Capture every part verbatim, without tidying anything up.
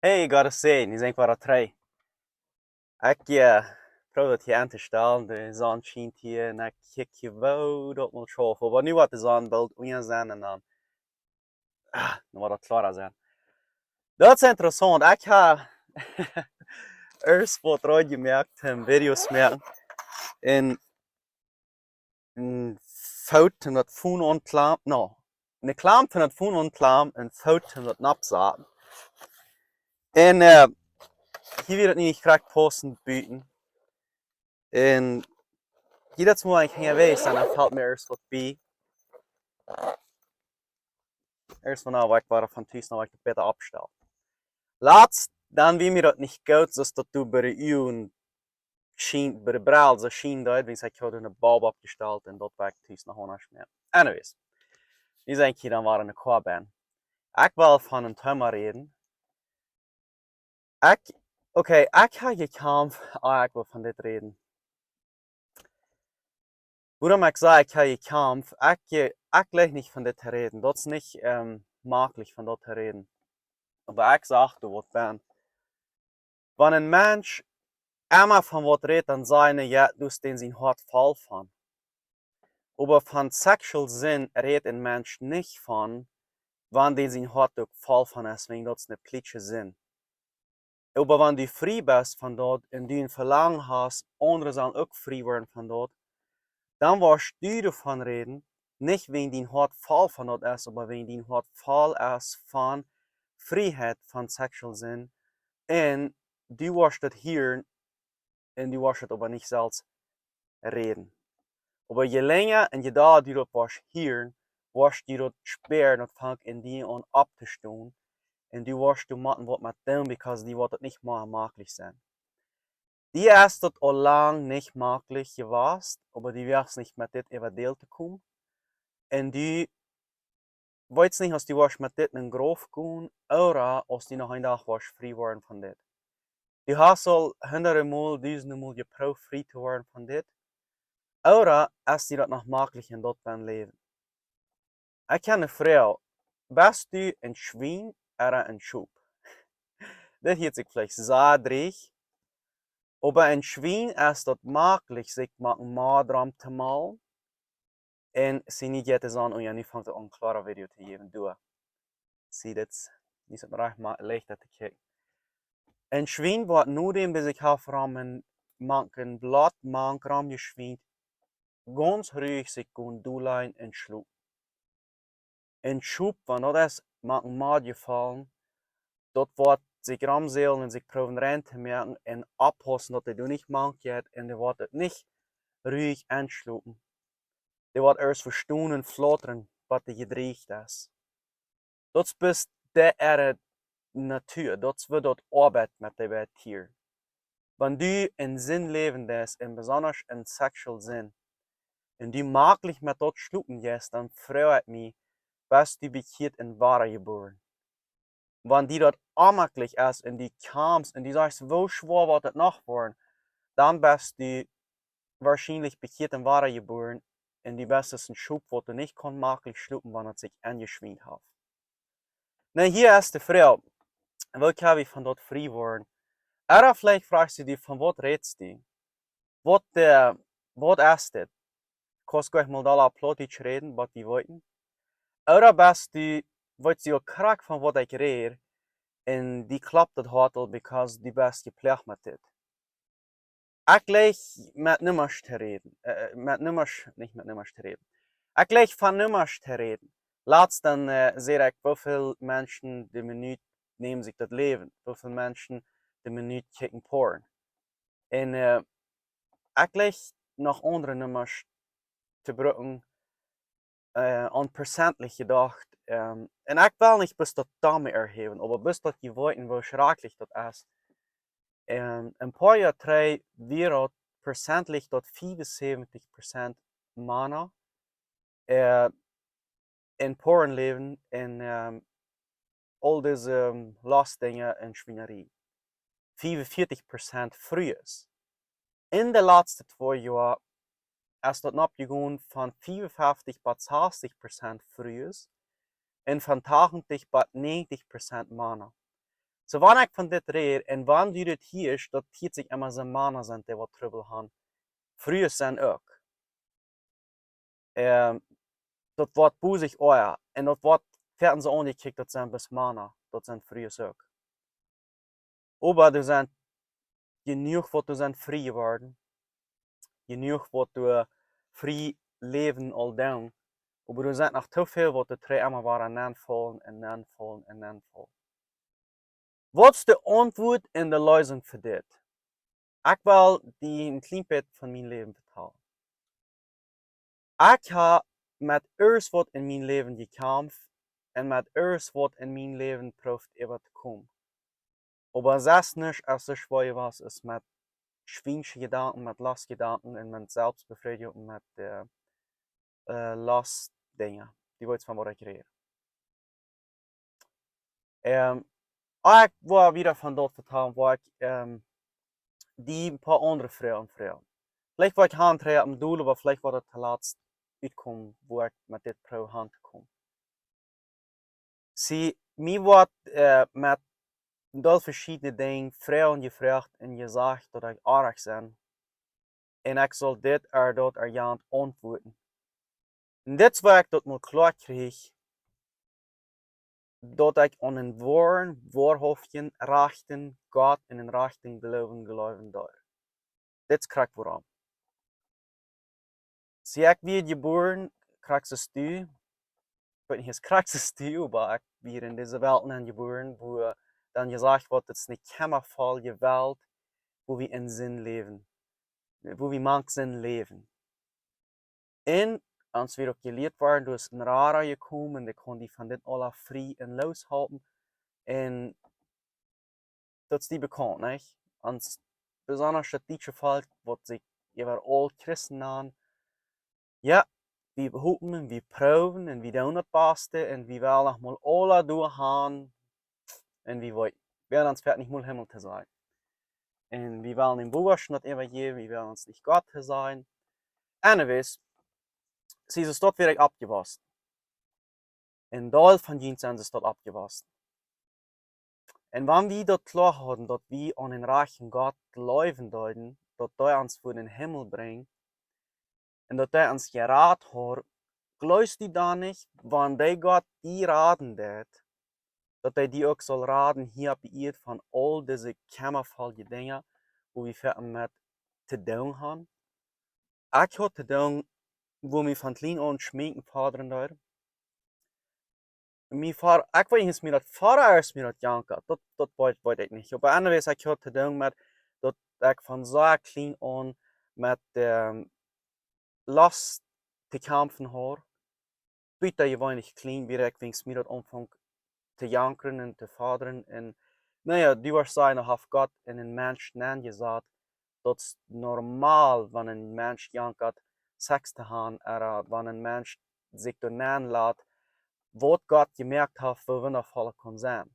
Hey, Gott es Segen, hia sent wie wada trigj. Ekj, äh, proow daut hia aun to stalen, de Sonn schient hia un ekj kjikj hia woo daut mol schauft. Oba nu woat de Sonn boolt unja sennen un dan, ah, dan woat daut kloara sennen. Daut es interessaunt. Ekj hab ieescht waut reed jemoakt, een Video to moaken. Un een Foot om daut Phone auntoklampen, no, eene Klamp om daut Phone auntoklampen, een Foot om daut nopp to saten. Un, äh, hia wia daut nich krakjt paussent buten. Un hia daut mol eent hinja wia, dan felt mie ieescht waut bie. Ieescht von, nu woa ekj wada von tus, nu woa ekj daut bäta oppstalen. Latst, dan wia mie daut nich goot, soo daut du bie de Uagen schient, bie de Brell soo schienen deed, wiels ekj haud een Bulb oppjestalt un daut woa ekj tus noch aundasch moaken. Anyways, wie sent hia dan wada enne Koa benn. Ekj well von een Thema räden. Ekj, okay, ekj hab jekjamft, ah, ekj well von dit räden. Wuarom ekj saj, ekj hab jekjamft, ekj, ekj leew nich von dit to räden. Daut es nich, ähm, maklich von daut to räden. Oba ekj saj, du woascht dan. Wan een Mensch emma von waut rät, dan sajen see, jo, daut es dän sien Hoat voll von. Oba von sexual Sind rät een Mensch nich von, wan dän sien Hoat uk voll von es, wäajen daut es eene plietsche Sind. Oba wan du frie best von daut un du een Velangen hast, aundre sellen uk frie woaren von daut, dan woascht du doavon räden, nich wäajen dien Hoat voll von daut es, oba wäajen dien Hoat voll es von Frieheit von sexual Sind. Un du woascht daut hieren un du woascht daut oba nich selfst räden. Oba je lenja un je dolla du daut woascht hieren, woascht du daut spieren, daut fangt en die aun opptostonen. Un du woascht doa motten waut met doonen, because die woat daut nich mea maklich sennen. Die es daut aul lang nich maklich jewast, oba du weetst nich met dit äwa däl to komen. Un du weetst nich aus du woascht met dit en Grauf gonen, ooda aus du noch een Dach woascht frie woaren von dit. Du hast aul hundade Mol, dusende Mol jeprooft frie to woaren von dit. Ooda es die daut noch maklich en daut dien Läwen? Ekj hab eene Froag. Best du een Schwien ooda een Schop? Dit hieet sikj veleicht sea drieech. Oba een Schwien es daut maklich, sikj met een Moot rom to maulen. Un see nich jeit es aun, un jo, nu fangt aun een kloara Video to jäwen, doa. See, dit es nich soo rajcht, oba leicht daut to kjikjen. Een Schwien woat no däm, bat sikj haft rom een mank een Blot, mank rom jeschwient, gaunz ruich sikj gonen dol lajen un schlopen. Een Schop, wan daut es mank een Moot jefollen, daut woat sikj romsellen un sikj proowen rein to moaken un oppaussen daut dee doa nich mank jeit un dee woat daut nich ruich enschlopen. Dee woat ieescht vestonen un flautren, bat dee jedrieecht es. Daut es bloos de äare Natua, daut es woo daut oabeit met de beid Tieren. Wan du en Sind läwen deist, un besonda en sexual Sind, un du maklich met daut schlopen jeist, dan froag ekj mie, best du bekjieet un wada jebuaren? Wan die daut onmaklich es un du kjamfst un du sajchst, woo schwoa woat daut noch woaren, dan best du woarschienlich bekjieet un wada jebuaren un du best aus een Schop waut doa nich kaun maklich schlopen, wan et sikj enjeschwient haft. Nu, hia es de Froag, woo kjenn wie von daut frie woaren? Ooda veleicht froagst du die, von waut rätst du? Waut, äh, waut es dit? Kaust du mol dolla Plautdietsch räden, waut wie weeten? Ooda best du, weetst du uk krakjt von waut ekj räd, un die kloppt daut Hoat aul, because du best jeploagt met dit. Ekj leew met Nummasch to räden, äh, met Nummasch, nich met Nummasch to räden. Ekj leew von Nummasch to räden. Latst dan, äh, säd ekj, woo väl Menschen de Minut nämen sikj daut Läwen, woo väl Menschen de Minut kjikjen Porn. Un, äh, ekj leew noch aundre Nummasch to brucken, äh, aun prozentlich jedocht. Ähm, un ekj well nich bloos daut doamet erhäwen, oba bloos daut jie weeten, woo schrakjlich daut es. Ähm, een poa Joa trigj wia daut prozentlich daut fiefunsäwentich Prozent Mana, äh, en Porn läwen un, ähm, aul dise, ähm, Lostdinja un Schwienarie. Fiefunvieetich Prozent Frues. En de latste twee Joa es daut noppjegonen von fiefunfeftich bat sastich Prozent Frues un von tachentich bat näajentich Prozent Mana. Soo wan ekj von dit räd un wan du dit hieescht, daut hieet sikj emma soo, Mana sent dee waut Trubbel han. Frues sent uk. Ehm, daut woat bosich oaja. Un daut woat, woaren see aunjekjikjt, daut sent bloos Mana, daut sent Frues uk. Oba doa sent jenuach waut doa sent frie jeworden. Jenuach waut doa frie läwen aul doonen. Oba doa sent noch too väl waut doa trigj emma wada nenfaulen un nenfaulen un nenfaulen. Waut es de Auntwuat un de Leesunk fa dit? Ekj well die een kjlien bät von mien Läwen vetalen. Ekj hab met aules waut en mien Läwen jekjamft un met aules waut en mien Läwen proowt äwa to komen. Oba sest nich aus see schwoa wia, es met schwiensche Jedanken, met Lostjedanken un met Selfstbefriedijunk un met, äh, äh, Lostdinja. Du weetst von waut ekj räd. Ehm, ekj woa wieda von daut vetalen, woa ekj, ehm, die een poa aundre Froagen froagen. Veleicht woa ekj han trigj opp een Doel, oba veleicht woat et toolatst utkomen, woo ekj met dit proow han to komen. See, mie woat, äh, met een Deel veschiedne Dinja Froagen jefroacht un jesajcht daut ekj oajch sie. Un ekj saul dit ooda daut ooda jant auntwuaden. Un dit es woo ekj daut mol kloa kjrieech, daut ekj aun eenen woaren, woahauftjen, rajchten Gott un eenen rajchten Gloowen jleewen deed. Dit es krakjt wuarom. See, ekj wia jebuaren, krakjt soo aus du. Ekj weet nich, es krakjt soo aus du, oba ekj wia en dise Welt nenjebuaren, wua dan jesajcht woat, daut es eene Kjemma voll Jewalt, wua wie en Sind läwen. Wua wie mank Sind läwen. Un aus wie uk jelieet wieren, doa es een Rada jekomen, dee kunn die von dit aula frie un loos halpen. Un daut es die bekaunt, nich? Ons, besonda daut dietsche Volkj, waut sikj äwaraul Christen nanen. Jo, wie hopen un wie proowen un wie doonen daut baste un wie wellen noch mol aula derchgonen un wie woaren, woaren ons foaken nich mol Himmel to seenen. Un wie wellen dän Buasch nich äwajäwen, wie wellen ons nich Gott to seenen. Anyways, see, soo es daut wia ekj oppjewossen. Een Deel von junt sent soo oppjewossen. Un wan wie daut kloa hauden, daut wie aun eenen rajchten Gott jleewen deeden, daut dee ons fa dän Himmel brinjt, un daut dee ons jerat haft, jleefst du dan nich, wan dee Gott die raden deed, daut hee die uk saul raden hia opp de Ieed von aul dise kjemmafolje Dinja, wua wie foaken met to doonen han. Ekj haud to doonen, wua mie von kjlien aun schminken fodren deed. Mien Voda, ekj weet nich, es mie daut Voda es, mie daut jankat. Daut, daut weet, weet ekj nich. Oba anyways, ekj haud to doonen met daut ekj von sea kjlien aun met, ehm, Lost to kjamfen haud. Butajeweenlich kjlien, wia ekj, wiels mie daut aunfunk to jankren un to fodren. Un, na jo, du woascht sajen, daut haft Gott en een Mensch nenjesat. Daut es normal, wan een Mensch jankat Seks to han, ooda wan een Mensch sikj doa nenlat, waut Gott jemoakt haft, woo wundafoll et kaun sennen.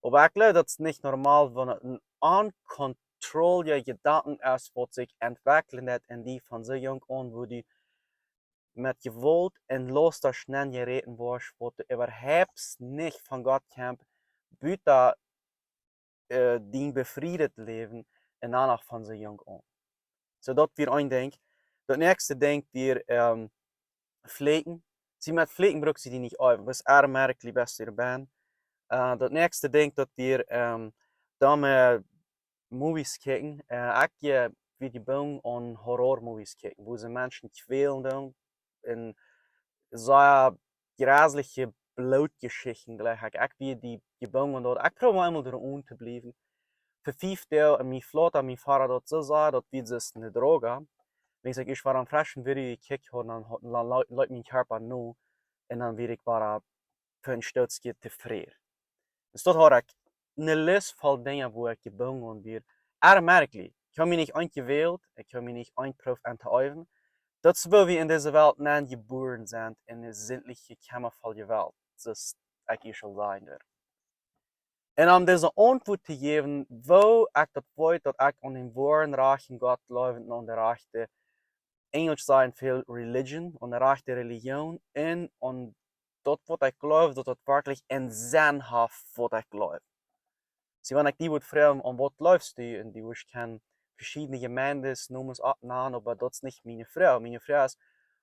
Oba ekj jleew, daut es nich normal, wan et een onkontrolleada Jedanken es, waut sikj entwekjelt haft en die von soo junk aun, wua du met Jewault un Lost doa nenjeräden woascht, waut du äwahaupt nich von Gott kjemst, buta, eh, dien befriedet Läwen un dan noch von soo junk aun. Soo daut wia een Dinkj. Daut näakjste Dinkj wia, ehm, Flieekjen. See, met Flieekjen bruckst du die nich äwen. Daut es automatically best du doabie. Eh, daut näakjste Dinkj, daut wia, ehm, dan, eh, Movies kjikjen. Eh, ekj, eh, wia jebungen aun Horror-Movies kjikjen, wua see Menschen kjwälen doonen un sea jresliche Blootjeschichten jlikj. Ekj, ekj wia die jebungen aun daut. Ekj proow mau eemol doa aun to bliewen. Fa fief Doag, un mien Voda, mien Voda daut soo säd, daut wia daut eene Droga. Wan ekj ieescht wada een freschen Video jekjikjt haud, dan haud, dan loo-, leet mien Kjarpa no, un dan wia ekj wada fa een Stootje tofräd. Soo daut haud ekj eene List voll Dinja, wua ekj jebungen aun wia. Automatically. Ekj haud mie nich aunjewält, ekj haud mie nich aunjeprooft aun to äwen. Daut es woo wie en dise Welt nenjebuaren sent, en eene sindliche kjemmafolje Welt. Daut es, ekj hia saul sajen doa. Un om dise Auntwuat to jäwen, woo ekj daut weet, daut ekj aun dän woaren, rajchten Gott jleew un aun de rajchte, Enjelsch sajen väl religion, aun de rajchte Religion un aun daut, waut ekj jleew, daut daut werkjlich een Senn haft, waut ekj jleew. See, wan ekj die wudd froagen, aun waut jleefst du? Un du wurscht kjennen veschiedne Jemeenden, Nomes oppnanen, oba daut es nich miene Froag. Miene Froag es,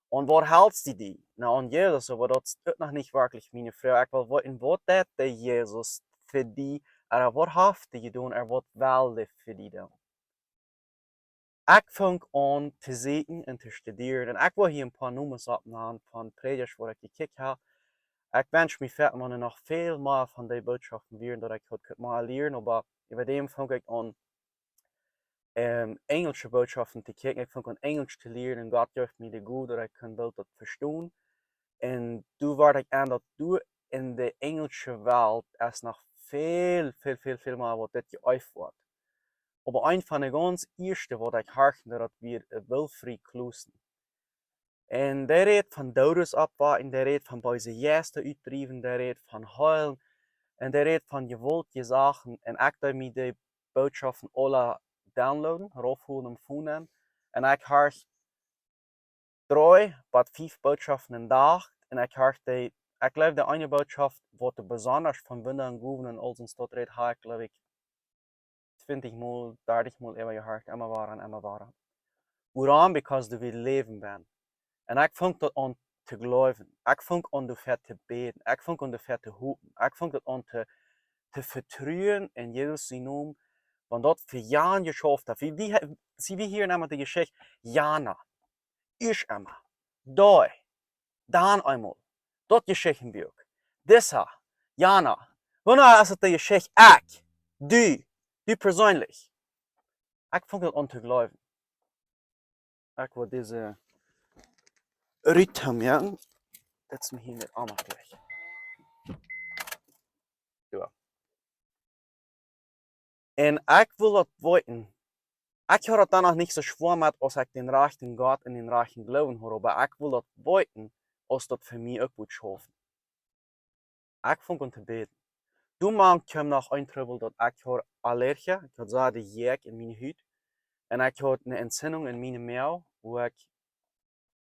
aun waut helst du die? Na, aun Jesus, oba daut es uk noch nich werkjlich miene Froag. Ekj well weeten, waut deed de Jesus fa die, ooda waut haft hee jedonen, ooda waut well hee fa die doonen? Ekj funk aun to sieekjen un to studieren. Un ekj well hia een poa Nomes oppnanen von Prädjasch, waut ekj jekjikjt hab. Ekj wensch mie, wan doa noch väl mea von dee Bootschoften wieren, daut ekj haud kunt mea lieren, oba äwa däm funk ekj aun, ähm, enjelsche Bootschoften to kjikjen. Ekj funk aun Enjelsch to lieren un Gott jeef mie de Gow, daut ekj kunn boolt daut vestonen. Un doa wort ekj en, daut doa en de enjelsche Welt es noch väl, väl, väl, väl mea, waut dit jeeeft woat. Oba een von de gaunz ieeschte, waut ekj horcht, daut wia, äh, Wilfried Clausen. Un dee rät von Doodes oppwakjen, dee rät von beese Jeista utdriewen, dee rät von heelen, un dee rät von jewaultje Sachen. Un ekj deed mie dee Bootschoften aula downloaden, raufholen em Phone. Un ekj horcht dree bat fief Bootschoften en Dach. Un ekj horcht dee, ekj jleew, de eene Bootschoft, waut besonda von Wunda un Gowen un aul soont rät, hab ekj, jleew ekj, twintich mol, dartich mol äwa jehorcht, emma wada un emma wada. Wuarom? Because doa wia Läwen bennen. Un ekj funk daut aun to jleewen. Ekj funk aun doafäa to bäden. Ekj funk aun doafäa to hopen. Ekj funk daut aun to, to vetruen en Jesus sienen Nomen. Wan daut fa Joaren jeschauft haft. Wie, wie, see, wie hieren emma de Jeschicht, Jana, ieescht emma, dee, dan eemol, daut Jeschichtenbuak, disa, Jana, wanea es et de Jeschicht, ekj, du, du perseenlich? Ekj funk daut aun to jleewen. Ekj well dise Ritme, jo, daut es mie hia nich aulemol jlikj. Jo. Un ekj well daut weeten. Ekj haud daut dan noch nich soo schwoa met, aus ekj dän rajchten Gott un dän rajchten Gloowen haud, oba ekj well daut weeten, aus daut fa mie uk wudd schaufen. Ekj funk aun to bäden. Doa mank kjeem noch een Trubbel, daut ekj haud Allergie, ekj haud sea de Jeck en miene Hut. Un ekj haud eene Entzündung en miene Moag, wua ekj,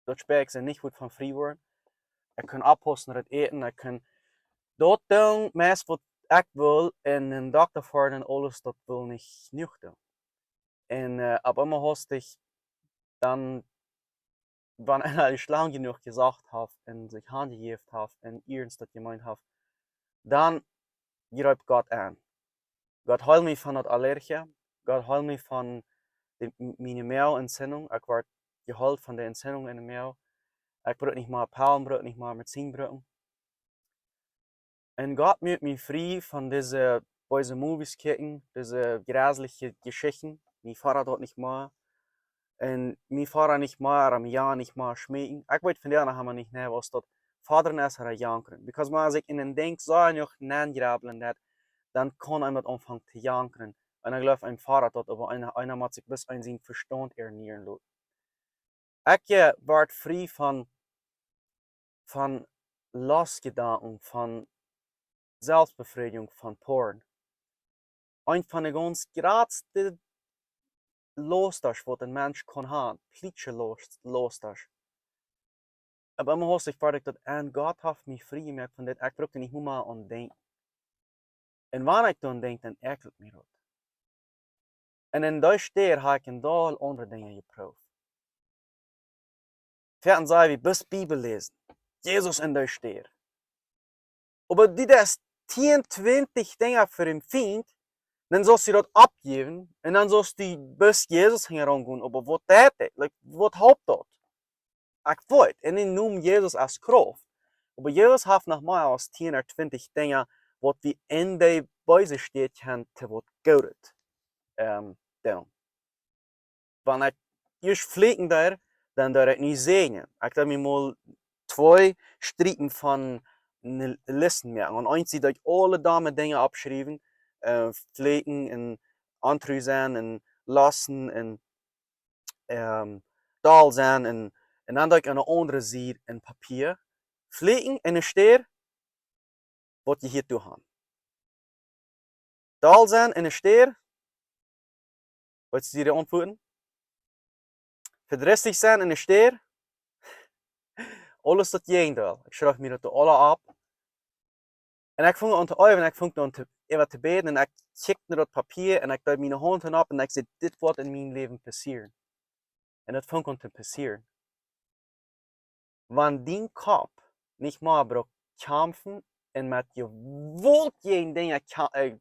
daut späakj see nich, wua ekj von frie wort. Ekj kunn oppaussen, daut Äten, ekj kunn daut doonen, meist waut ekj wull, un een Dokta foaren un aules, daut wull nich jenuach doonen. Un, äh, opp eemol haud ekj dan, wan eena lang jenuach jesocht haft un sikj hanjejäft haft un iernst daut jemeent haft, dan jreep Gott aun. Gott heeld mie von daut Allergie. Gott heeld mie von de, m-, miene Moagentzündung. Ekj wort jeheelt von de Entzündung en de Moag. Ekj bruck nich mea Pellen, bruck nich mea Medizin brucken. Un Gott muak mie frie von dise beese Movies kjikjen, dise jresliche Jeschichten. Mien Voda daut nich mea. Un mien Voda nich mea, ooda mien Jana nich mea schmäten. Ekj weet vondoag noch emma nich, nä, aus daut fodren es ooda jankren. Because wan ekj en een Dinkj soo noch nenjrablen, daut, dan kaun eena aunfangen to jankren. Un ekj jleew, een Voda daut, oba eena, eena mott sikj bloos en sienen Vestaunt ernieren loten. Ekj, äh, wort frie von, von Lostjedanken, von Selfstbefriedigung, von Porn. Eent von de gaunz jratste Lostasch, waut een Mensch kaun haben, plietsche Lost-, Lostasch. Oba eemol haud ekj foadich daut, un Gott haft mie frie jemoakt von dit, ekj bruck doa nich mea aun denkjen. Un wan ekj doaraun denkj, dan äakjelt mie daut. Un en dee Städ hab ekj een Deel aundre Dinja jeproowt. Foaken saj wie, bloos Bibel läsen. Jesus en dee Städ. Oba du deist tieen, twintich Dinja fa dän Fient, dan saust du daut oppjäwen un dan saust du bloos Jesus hinjaraun gonen. Oba waut deit daut? Like, waut halpt daut? Ekj weet, en dän Nomen Jesus es Krauft. Oba Jesus haft noch mea aus tieen ooda twintich Dinja, waut wie en dee beese Städ kjennen to waut Goodet, ähm, doonen. Wan ekj ieescht flieekjen deed, dan deed ekj nich säajnen. Ekj deed mie mol twee Striepen von ne List moaken. Un eent deed ekj aule domme Dinja oppschriewen, äh, flieekjen un ontru sennen un lossen un, ähm, doll sennen un, un dan deed ekj aun de aundre Sied een Papia flieekjen en de Städ, waut jie hia too haben. Doll sennen en de Städ. Waut es de Auntwuat? Vedrisslich sennen en de Städ. Aules daut Jäajendeel. Ekj schreef mie daut aula opp. Un ekj funk aun to äwen, ekj funk aun to, äwa to bäden un ekj kjikjt no daut Papia un ekj deed miene Haunt opp un ekj säd: "Dit woat en mien Läwen passieren." Un daut funk aun to passieren. Wan dien Kopp nich mea brukt kjamfen un met Jewault jäajen Dinja kja-, äh,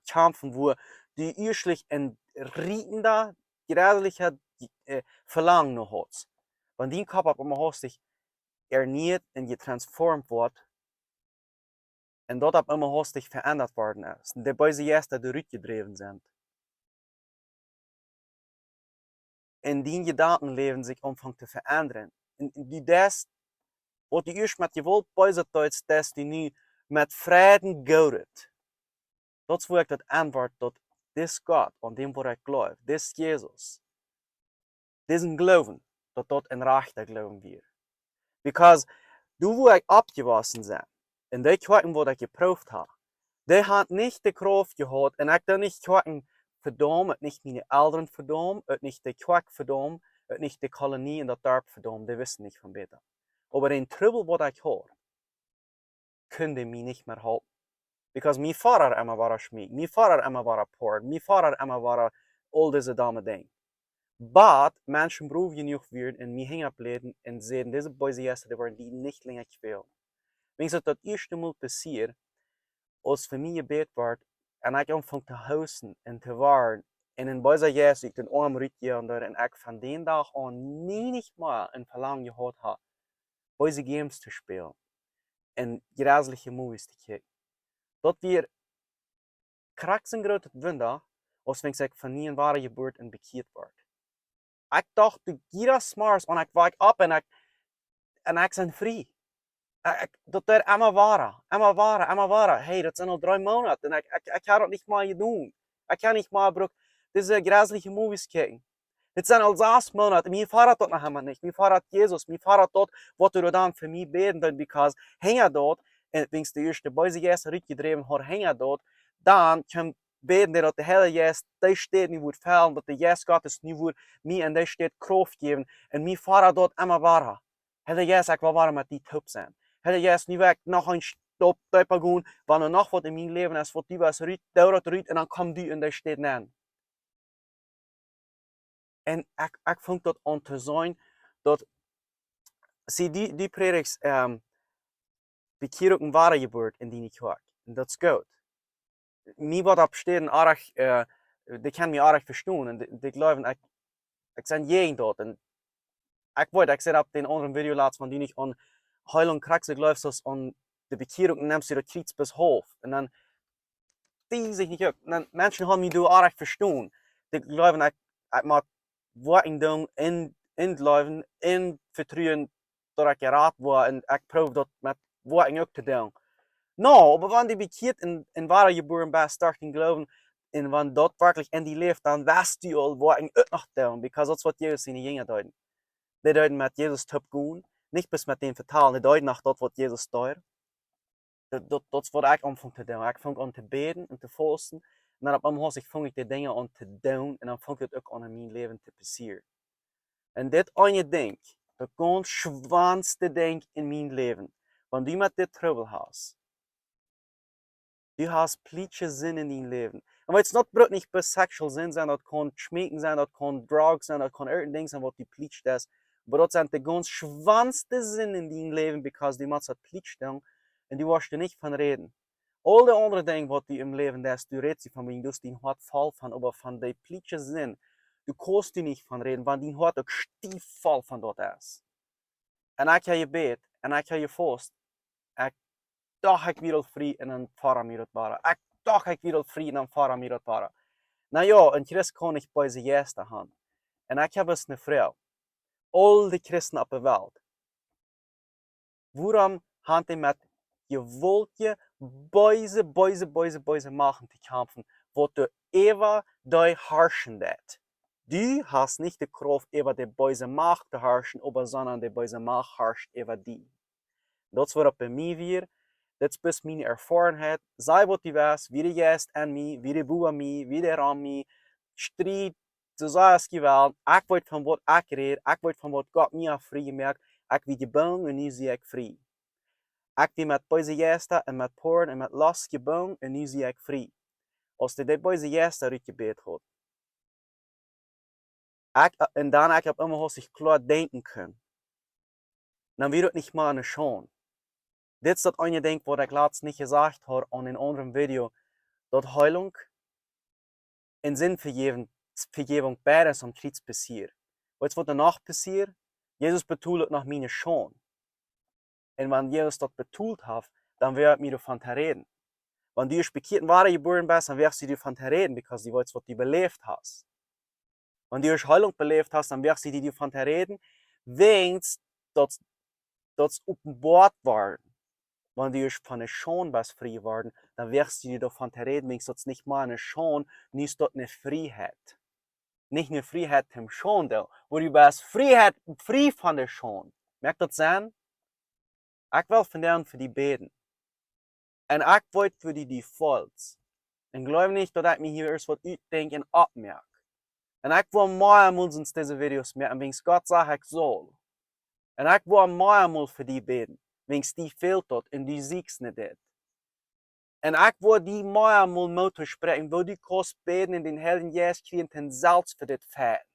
kjamfen, wua du ieeschtlich een rietenda, jreslicha, äh, Velangen no hast. Wan dien Kopp opp eemol hastich ernieet un jetransformt woat, un daut opp eemol hastich veendat worden es, un de beese Jeista doa rutjedräwen sent, un dien Jedankenläwen sikj aunfangt to veendren, un, un du deist, waut du ieescht met Jewault Beeset deedst, deist du nu met Fräd Goodet. Daut es wua ekj daut aunwort, daut dis Gott, aun däm wua ekj jleew, dis Jesus, disen Gloowen, daut daut een rajchta Gloowen wia. Because doa wua ekj oppjewossen sie, un dee Kjoakjen waut ekj jeprooft hab, dee hauden nich de Krauft jehaut, un ekj doo nich Kjoakjen vedaumen, uk nich miene Elren vedaumen, uk nich de Kjoakj vedaumen, uk nich de Kolonie un daut Darp vedaumen, dee wisten nich von bäta. Oba dän Trubbel waut ekj haud, kunn dee mie nich mea halpen. Because mie foadad emma wada Schmeek, mie foadad emma wada Porn, mie foadad emma wada aul dise dome Dinja. Bat Menschen brow jenuach wieren un mie hinjapläden un säden: "Dise beese Jeista, dee woaren die nich lenja kjwälen." Wan daut daut ieeschte Mol passieed, aus fa mie jebät wort, un ekj aunfunk to hoosten un to woaren, un een beesa Jeist ut dän Oam rutjehaut, un ekj von dän Dach aun nie nich mea een Velangen jehaut hab, beese Games to spälen un jresliche Movies to kjikjen. Daut wia krakjt een grootet Wunda, aus wan ekj von nie wada jebuaren un bekjieet wort. Ekj docht, du, jieda Morjes, un ekj wak opp un ekj, un ekj sie frie. Ekj, ekj, daut deed emma wada, emma wada, emma wada. Hey, daut sent aul dree Moonat un ekj, ekj, ekj hab daut nich mea jedonen. Ekj hab nich mea brukt dise jresliche Movies kjikjen. Dit sent aul sas Moonat, mie foadat daut noch emma nich. Mie foadat Jesus, mie foadat daut, waut doa dan fa mie bäden deed, because hinja daut, un wan de ieeschte beese Jeist rutjedräwen haud, hinja daut, dan kjeem bäden, daut de Heilje Jeist dee Städ nu wudd fellen, daut de Jeist Gottes nu wudd mie en dee Städ Krauft jäwen, un mie foadat daut emma wada. Heilje Jeist, ekj well wada met die toop sennen. Heilje Jeist, nu well ekj noch een Staup deepa gonen, wan doa noch waut en mien Läwen es, waut du west rut, doo daut rut, un dan komm du en dee Städ nenn. Un ekj, ekj funk daut aun to seenen, daut, see, du, du prädjst, ähm, Bekjierunk un Wadajeburt en diene Kjoakj. Un daut es goot. Mie woat opp Städen oajch, äh, dee kjennen mie oajch vestonen. Un dee, dee jleewen, ekj, ekj sie jäajen daut. Un ekj weet, ekj säd opp dän aundren Video latst, wan du nich aun Heilunk krakjt soo jleefst aus aun de Bekjierunk, dan nemst du daut Kjriez bloos haulf. Un dan dee sikj nich uk. Un dan Menschen haben mie doa oajch vestonen. Dee jleewen, ekj, ekj mott Woakjen doonen en, en jleewen, en vetruen, daut ekj jerat woa, un ekj proow daut met Woakjen uk to doonen. No, oba wan du bekjieet un, un wadajebuaren best derch dän Gloowen, un wan daut werkjlich en die läft, dan west du aul Woakjen uk noch doonen, because daut es waut Jesus siene Jinja deeden. Dee deeden met Jesus toop gonen, nich bloos met däm vetalen, dee deeden noch daut waut Jesus deed. Daut, daut, daut es waut ekj aunfunk to doonen. Ekj funk aun to bäden un to fausten. Un dan opp eemol, aus ekj funk ekj dee Dinja aun to doonen. Un dan funk daut uk aun en mien Läwen to passieren. Un dit eene Dinkj, daut gaunz schwoaste Dinkj en mien Läwen, wan du met dit Trubbel hast, du hast plietsche Sind en dien Läwen. Un weetst, daut brukt nich bloos sexual Sind sennen, daut kaun schmeeken sennen, daut kaun drugs sennen, daut kaun irjent Dinkj sennen, waut die plietscht es. Oba daut sent de gaunz schwoaste Sind en dien Läwen, because du motst daut plietsch doonen un du woascht doa nich von räden. Aul de aundre Dinja, waut du em Läwen deist, du rätst doavon, wan du dien Hoat voll von, oba von dee plietsche Sind, du kaust doa nich von räden, wan dien Hoat uk stief voll von daut es. Un ekj hab jebät, un ekj hab jefaust. Ekj docht, ekj wia aul frie, un dan foadad mie daut wada. Ekj docht, ekj wia aul frie, un dan foadad mie daut wada. Na jo, een Christ kaun nich beese Jeista haben. Un ekj hab eene Froag. Aul de Christen opp de Welt, wuarom haben dee met jewaultje, beese, beese, beese, beese Machten to kjamfen, waut doa äwa dee harschen deit? Du hast nich de Krauft, äwa de beese Macht to harschen, oba sonda de beese Macht harscht äwa die. Daut es waut bie mie wia. Daut es bloos miene Erfoarenheit. Saj waut du west, woo de Jeist en mie, woo de bowa mie, woo de rom mie, Striet, soo saj aus du west. Ekj weet von waut ekj räd, ekj weet von waut Gott mie haft frie jemoakt. Ekj wia jebungen un nu sie ekj frie. Ekj wia met beese Jeista un met Porn un met Lost jebungen un nu sie ekj frie. Aus dee de beese Jeista rutjebät haud. Ekj, un dan ekj opp eemol haud ekj kloa denkjen kunnen. Dan wia daut nich mea ne Schaund. Dit es daut eene Dinkj waut ekj latst nich jesajcht haud aun een aundret Video, daut Heilunk un Sind vejäwen, Vejäwunk beides aum Kjriez passieet. Weetst waut doano passieet? Jesus betold daut no miene Schaund. Un wan Jesus daut betold haft, dan woa ekj mie doavon to räden. Wan du ieescht bekjieet un wadajebuaren best, dan woascht du doavon to räden, because du weetst waut du beläft hast. Wan du ieescht Heilunk beläft hast, dan woascht du doavon to räden, wiels daut, daut es openboat worden. Wan du ieescht von de Schaund best frie worden, dan woascht du doavon to räden, wiels daut es nich mea ne Schaund, nu es daut ne Frieheit. Nich ne Frieheit tom Schaund, oba du best Frieheit, frie von de Schaund. Moakt daut Senn? Ekj well vondoag fa die bäden. Un ekj weet woo du die feelst. Un jleew nich daut ekj mie hia ieescht waut utdenkj un oppmoak. Un ekj woa mea mol soo dise Videos moaken, wiels Gott sajcht ekj saul. Un ekj woa mea mol fa die bäden, wiels die fält daut un du sieekjst no dit. Un ekj woa die mea mol Moot toospräakjen, woo du kaust bäden un dän Heiljen Jeist kjrieen, toom selfst fa dit fighten.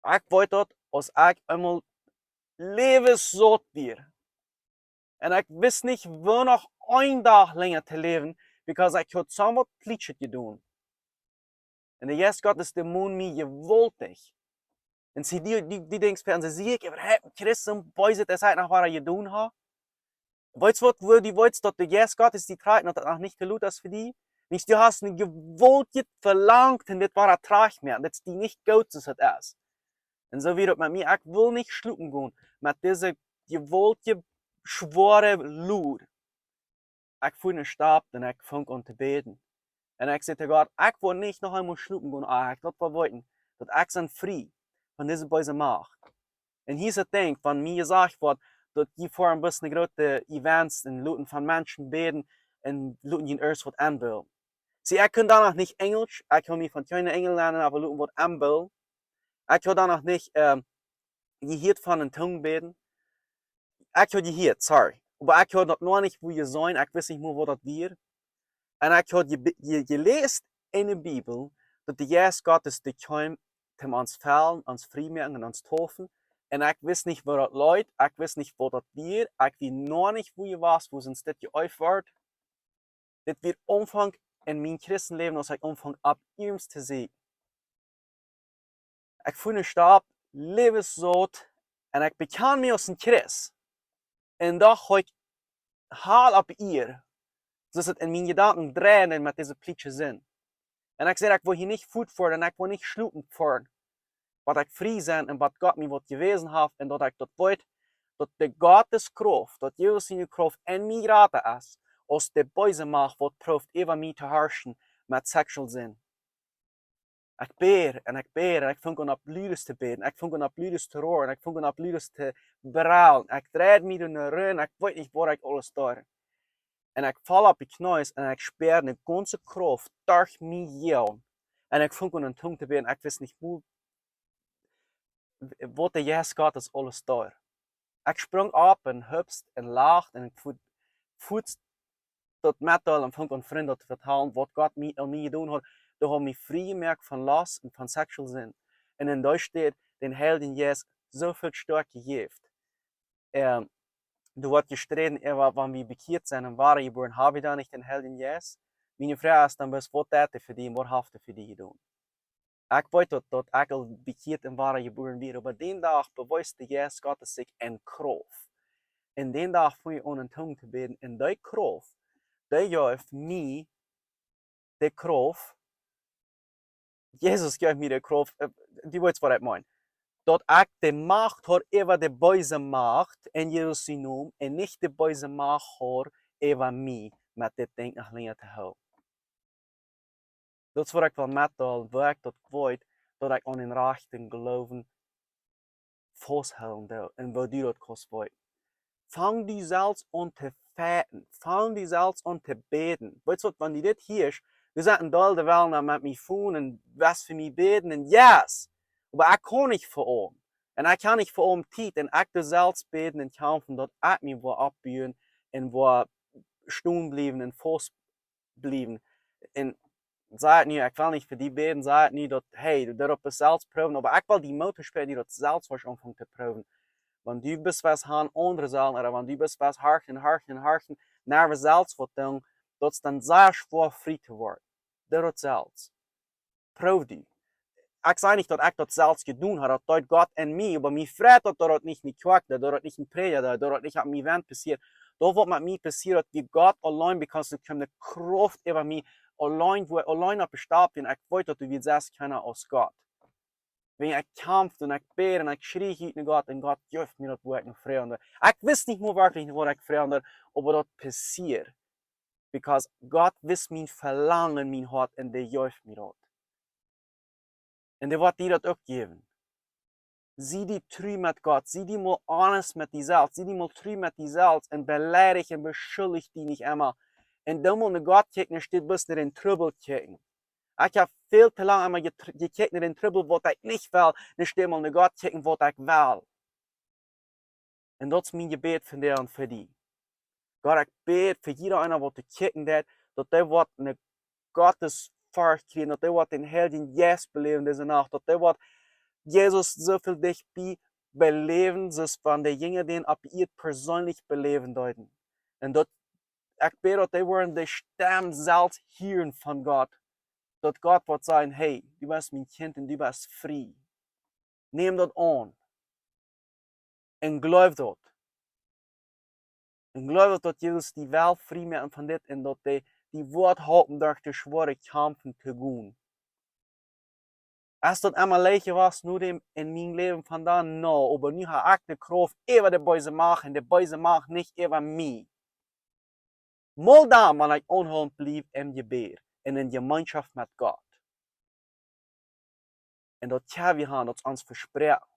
Ekj weet daut, aus ekj eemol läwenssaut wia. Un ekj wist nich, woo noch een Dach lenja to läwen, because ekj haud soo waut Plietschet jedonen. Un de Jeist Gottes demooned mie jewaultich. Un see, du, du, du denkjst, wan see, sie ekj äwahaupt een Christ, soo beeset aus ekj noch wada jedonen hab? Weetst waut, woo du weetst daut de Jeist Gottes die trakjt, daut daut noch nich too lot es fa die? Wiels du hast een jewaultjet Velangen un dit wada trajcht moaken, daut es die nich goot soo aus daut es. Un soo wia daut met mie, ekj wull nich schlopen gonen met dise jewaultje, schwoare Load. Ekj fua no Stopp un ekj funk aun to bäden. Un ekj säd to Gott, ekj woa nich noch eemol schlopen gonen, ea ekj daut woa weeten, daut ekj sie frie von dise beese Macht. Un hia es daut Dinkj, wan mie jesajcht woat, daut jie foaren bloos no groote Events un loten von Menschen bäden un loten junt ieescht waut enbillen. See, ekj kunn dan noch nich Enjlisch, ekj haud mie von kjeene Enjlaunt oba loten waut enbillen. Ekj haud dan noch nich, ähm, jehieet von en Tungen bäden. Ekj haud jehieet, sorry. Oba ekj haud daut noch nich woo jeseenen, ekj wist nich mol waut daut wia. Un ekj haud je, je, jeläst en de Bibel, daut de Jeist Gottes dee kjeem, toom ons fellen, ons frie moaken un ons deepen. Un ekj wist nich woo daut leet, ekj wist nich waut daut wia, ekj wia noch nich woo jewast, woo see dit jeeeft wort. Dit wia Aunfank en mien Christenläwen, aus ekj aunfunk opp ieescht to seenen. Ekj fua no Stopp, läwenssaut, un ekj bekjand mie aus een Christ. Un doch haud ekj Hal opp Ieed, soo aus et en miene Jedanken dreid met dise plietsche Sind. Un ekj säd, ekj well hia nich fuat foaren un ekj well nich schlopen foaren, bat ekj frie sie un bat Gott mie waut jewäsen haft un daut ekj daut weet, daut de Gottes Krauft, daut Jesus siene Krauft en mie jrata es, aus de beese Macht waut proowt äwa mie to harschen met sexual Sind. Ekj bäd un ekj bäd un ekj funk aun opp ludes to bäden. Ekj funk aun opp ludes to roaren. Ekj funk aun opp ludes to brellen. Ekj dreid mie doa no run. Ekj weet nich waut ekj aules deed. Un ekj foll opp de Kjnees un ekj spieed de gaunze Krauft derch mie gonen. Un ekj funk aun en Tungen to bäden. Ekj wist nich mol waut de Jeist Gottes aules deed. Ekj sprunk opp un hupst un lacht un ekj fua, fua daut met aul un funk aun Frind daut to vetalen, waut Gott mie, aun mie jedonen haud. Dee haud mie frie jemoakt von Lost un von sexual Sind. Un en dee Städ dän Heiljen Jeist soo väl stoakja jejäft. Ähm, doa woat jesträden äwa, wan wie bekjieet sent un wadajebuaren, hab wie dan nich dän Heiljen Jeist? Miene Froag es dan bloos, waut deed hee fa die un waut haft hee fa die jedonen? Ekj weet daut, daut ekj aul bekjieet un wadajebuaren wia, oba dän Dach bewiest de Jeist Gottes sikj en Krauft. Un dän Dach funk ekj aun en Tungen to bäden, un dee Krauft, dee jeef mie de Krauft, Jesus jeef mie de Krauft, äh, du weetst waut ekj meen. Daut ekj de Macht haud äwa de beese Macht en Jesus sienen Nomen, un nich de beese Macht haud äwa mie met dit Dinkj noch lenja to hoolen. Daut es waut ekj well metdeelen, woo ekj daut weet, daut ekj aun dän rajchten Gloowen fausthoolen doo un woo du daut kaust weeten. Fang du selfst aun to fighten, fang du selfst aun to bäden. Weetst waut, wan du dit hieescht, du sajchst, een Deel, dee wellen dan met mie fonen un waut fa mie bäden un yes, oba ekj kaun nich fa aun. Un ekj hab nich fa aulem Tiet, un ekj doo selfst bäden un kjamfen, daut ekj mie woa oppbuen un woa stonen bliewen un faust bliewen. Un saj nu, ekj well nich fa die bäden, saj nu daut, hey, du doaropp selfst proowen, oba ekj well die Moot toospräakjen, die daut selfst waut aunfangen to proowen. Wan du best waut aun aundre sellen, ooda wan du best waut horchen, horchen, horchen, nä, waut selfst waut doonen, daut es dan sea schwoa frie to woaren. Doo daut selfst. Proow die. Ekj saj nich daut ekj daut selfst jedonen hab, daut deed Gott en mie, oba mie freit daut, daut daut nich en de Kjoakj, daut daut nich en Prädja, daut daut nich aun mie went passieet. Daut waut met mie passieet, daut wia Gott auleen, because doa kjeem ne Krauft äwa mie auleen, wua ekj auleen opp de Stap wia, un ekj weet daut du wieescht selfst kjeena aus Gott. Wan ekj kjamf un ekj bäd un ekj schrie ut no Gott un Gott jeef mie daut, wua ekj no froagen deed. Ekj wist nich mol werkjlich, waut ekj froagen deed, oba daut passieed. Because Gott wist mien Velangen, mien Hoat, un dee jeef mie daut. Un dee woat die daut uk jäwen. Sie die tru met Gott, sie die mol honest met die selfst, sie die mol tru met die selfst un beleidicht un beschuldich die nich emma. Un dan mol no Gott kjikjen, enne Städ bloos no dän Trubbel kjikjen. Ekj hab väl too lang emma jetr-, jekjikjt no dän Trubbel, waut ekj nich well, enne Städ mol no Gott kjikjen, waut ekj well. Un daut es mien Jebäd vondoag fa die. Gott, ekj bäd fa jieda eena, waut to kjikjen deit, daut dee woat ne Gottesforcht kjrieen, daut dee woat dän Heiljen Jeist beläwen dise Nacht, daut dee woat Jesus soo väl dicht bie beläwen, soo aus wan de Jinja dän opp Ieed perseenlich beläwen deeden. Un daut, ekj bäd, daut dee woaren de Stemm selfst hieren von Gott, daut Gott woat sajen: Hey, du best mien Kjint un du best frie. Nem daut aun. Un jleew daut. Un jleew daut, daut Jesus die well frie moaken von dit un daut dee, die woat halpen derch de schwoare Kjamfen to gonen. Es daut emma leicht jewast no däm en mien Läwen von dan? No, oba nu hab ekj de Krauft äwa de beese Macht un de beese Macht nich äwa mie. Mol dan, wan ekj aunhoolent bliew em Jebäd un en Jemeenschoft met Gott. Un daut kjenn wie han, daut es ons vesproaken.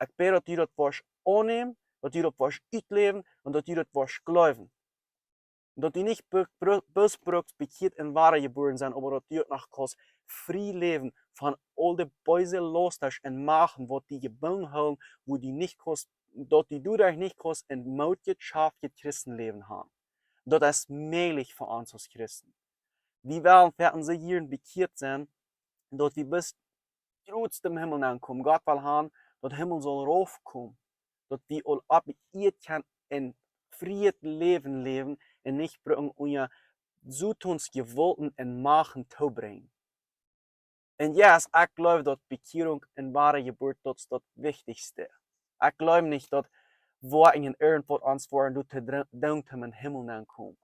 Ekj bäd, daut du daut woascht aunnämen, daut du daut woascht utläwen un daut du daut woascht jleewen. Un daut du nich be-, bru-, bloos brukst bekjieet un wadajebuaren sennen, oba daut du uk noch kaust frie läwen von aul de beese Laustasch un Machten, waut die jebungen hoolen, wua du nich kaust, daut du doaderch nich kaust en mootjet, schaftjet Christenläwen han. Daut es mäajlich fa ons aus Christen. Wie wellen foaken soo jieren bekjieet sennen, daut wie bat jrod em Himmel aunkomen. Gott well han, daut Himmel saul raufkomen, daut wie aul opp Ieed kjennen en frieet Läwen läwen un nich brucken unja Sotons Jewaulten un Machten to brinjen. Un yes, ekj jleew, daut Bekjierunk un Wadajeburt, daut es daut Wichtichste. Ekj jleew nich, daut wie en irjentwaut ons woaren doa to dr-, doonen, om em Himmel aunkomen.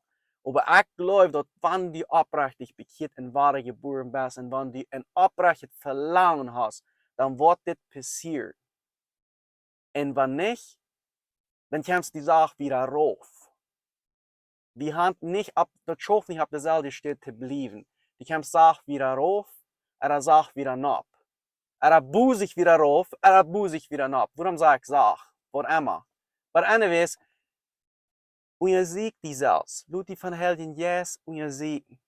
Oba ekj jleew, daut wan du oprechtich bekjieet un wadajebuaren best un wan du en oprechtet Velangen hast, dan woat dit passieren. Un wan nich, dan kjemst du de Sach wada rauf. Wie han nich opp, daut schauft nich opp deeselwje Städ to bliewen. Du kjemst de Sach wada rauf, ooda de Sach wada nopp. Ooda bosich wada rauf, ooda bosich wada nopp. Wuarom saj ekj Sach? Waut emma. But anyways, unjasieekj die selfst. Lot die vom Heiljen Jeist unjasieekjen.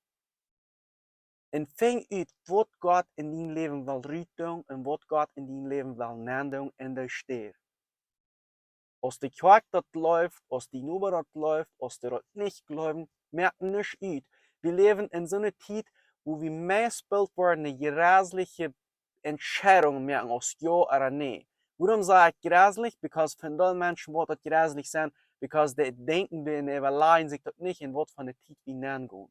Un finj ut, waut Gott en dien Läwen well rutdoonen un waut Gott en dien Läwen well nendoonen en dee Städ. Aus de Kjoakj daut jleeft, aus dien Noba daut jleeft, aus dee daut nich jleewen, moakt nuscht ut. Wie läwen en soone Tiet, wua wie meist boolt woaren ne jresliche Entscheidungen moaken, aus jo ooda nä. Wuarom saj ekj jreslich? Because fa väle Menschen woat daut jreslich sennen, because dee denkjen, dee äwalajen sikj daut nich, en waut fa ne Tiet wie nengonen.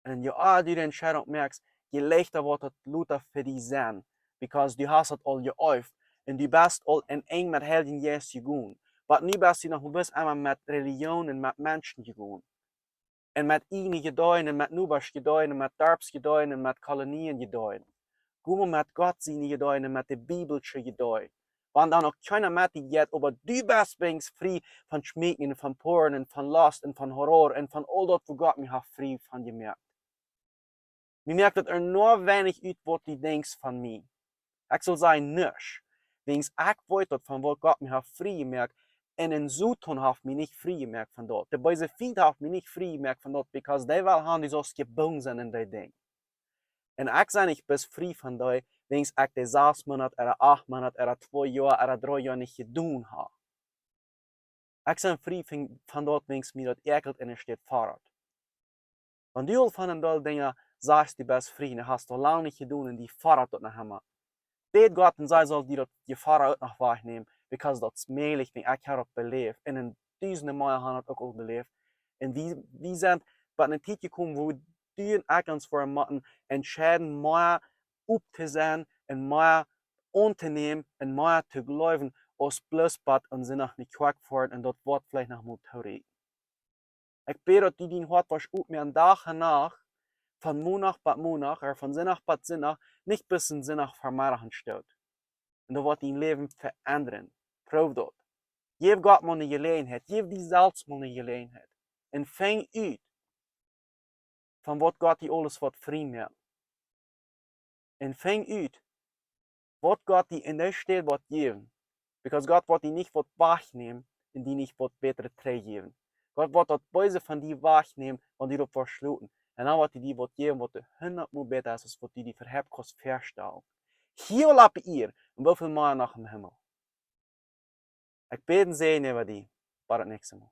Un je ea du de Entscheidunk moakst, je leichta woat daut lota fa die sennen, because du hast daut aul jeeeft un du best aul en Enj met Heiljen Jeist jegonen. But nu best du noch bloos emma met Religion un met Menschen jegonen. Un met ieejne Jedanken un met Nobasch Jedanken un met Darps Jedanken un met Kolonien Jedanken. Go mau met Gott siene Jedanken un met de biblische Jedanken. Wan dan uk kjeena met die jeit, oba du best weens frie von Schmeekjen un von Porn un von Lost un von Horror un von aul daut, wua Gott mie haft frie von jemoakt. Mie moakt daut ea nor weinich ut, waut du denkjst von mie. Ekj saul sajen, nuscht. Weens ekj weet daut, von waut Gott mie haft frie jemoakt, un en Soton haft mie nich frie jemoakt von daut. De beese Fient haft mie nich frie jemoakt von daut, because dee well han, du saust jebungen sennen en dee Dinja. Un ekj sie nich bloos frie von dee, wiels ekj de sas Moonat, ooda acht Moonat, ooda twee Joa, ooda dree Joa nich jedonen ha. Ekj sie frie von, von daut, wiels mie daut äakelt un et steit fodat. Wan du aul von een Deel Dinja sajchst, du best frie, dan hast du aul lang nich jedonen un die fodat daut noch emma. Bäd Gott un saj, saul die daut Jefodda uk noch wajchnämen, because daut es mäajlich, wiels ekj ha daut beläft. Un en dusende Mea han daut uk aul beläft. Un wie, wie sent bie eene Tiet jekomen, wua du un ekj ons fa motten entscheiden, mea op to sennen un mea auntonämen un mea to jleewen, aus bloos bat een Sindach no de Kjoakj foaren un daut Wuat veleicht noch mol to räden. Ekj bäd, daut du dien Hoat woascht opmoaken Dach un Nacht, von Mondach bat Mondach, ooda von Sindach bat Sindach, nich bloos een Sindach Vemeddach enstoot. Un daut woat dien Läwen veendren. Proow daut. Jeff Gott mol eene Jeläajenheit, jeff die selfst mol eene Jeläajenheit. Un finj ut, von waut Gott die aules woat frie moaken. Un finj ut, waut Gott die en dee Städ woat jäwen. Because Gott woat die nich waut wajchnämen un die nich waut bätret trigjjäwen. Gott woat daut Beese von die wajchnämen, wan du daut woascht loten. Un dan woat hee die waut jäwen, waut hundatmol bäta es, aus waut du die äwahaupt kaust väastalen. Hia opp Ieed, un woo väl mea noch em Himmel. Ekj bäd een Säajen äwa die, bat daut näakjste Mol.